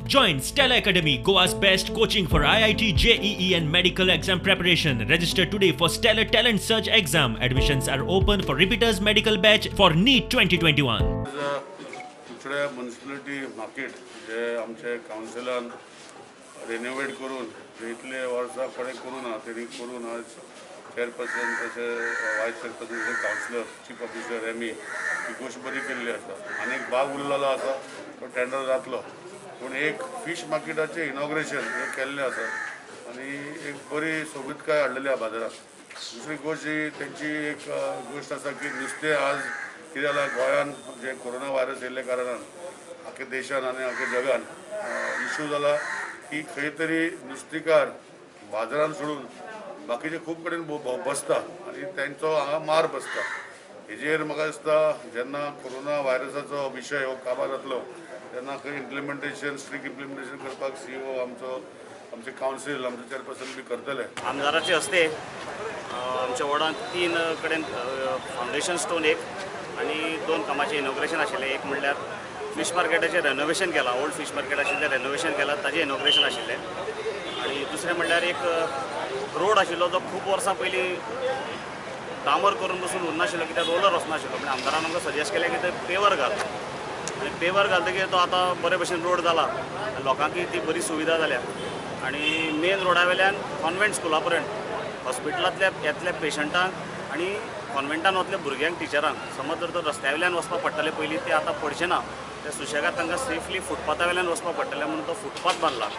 Join Stella Academy, Goa's best coaching for IIT, JEE, and medical exam preparation. Register today for Stellar Talent Search exam. Admissions are open for repeaters medical batch for NEET 2021. Curchorem municipality market जे आमचे कावन्सिलान renovate करून जे इतले वर्सां कोणें करूं ना, तेणी करून आज चेअरपर्सन तशें वायस चेअरपर्सन तशें councillor, chief officer M E ही गोश्ट बरी केल्ली आसा. आनी एक बाग उरलेलो आसा, तो टेंडर जातलो. पूण एक फीश मार्केटाचें इनॉग्रेशन हें केल्लें आसा आनी एक बरी सोबीतकाय हाडलेली आसा बाजारात. दुसरी गोश्ट ही तेंची एक गोश्ट आसा की नुस्तें आज कितें जालां, गोंयान जे कोरोना व्हायरस येयल्ल्या कारणान आख्या देशान आनी आख्या जगान इशू जाला की खंय तरी नुस्तेकार बाजारान सोडून बाकीचे खूब कडेन बसता आनी तेंचो हांगा मार बसता. हेजेर म्हाका दिसता, जेन्ना कोरोना व्हायरसाचो विशय हो काबार जातलो तेन्ना खंय इम्प्लिमेंटेशन, स्ट्रिक्ट इम्प्लिमेंटेशन करपाक सीईओ आमचो, आमचे कावन्सील, आमचे चेअरपर्सन बी करतले. आमदाराचे हस्ते आमच्या वॉर्डांत तीन कडेन फावंडेशन स्टोन एक आनी दोन कामाचें इनॉग्रेशन आशिल्लें. एक म्हणल्यार फिश मार्केटाचें रेनोवेशन केलां, ओल्ड फिश मार्केट आशिल्लें, रेनोवेशन केलां, ताजें इनॉग्रेशन आशिल्लें. आनी दुसरें म्हणल्यार एक रोड आशिल्लो जो खूब वर्सां पयलीं डांबर करून बसून उरनाशिल्लो, कित्याक रोलर वचनाशिल्लो. पूण आमदारान आमकां सजेस्ट केलें की ते पेवर घाल आनी पेवर घालतकीर तो आतां बरे भशेन रोड जाला आनी लोकांकय ती बरी सुविधा जाल्या. आनी मेन रोडा वयल्यान कॉन्वेंट स्कुला पर्यंत हॉस्पिटलांतल्या येतल्या पेशंटांक आनी कॉन्वेंटान वतल्या भुरग्यांक, टिचरांक समज जर तो रस्त्या वयल्यान वचपाक पडटालें पयलीं, ते आतां पडचें ना. ते सुशेगाद तांकां सेफली फुटपाथा वयल्यान वचपाक पडटलें म्हणून तो फुटपाथ बांदला.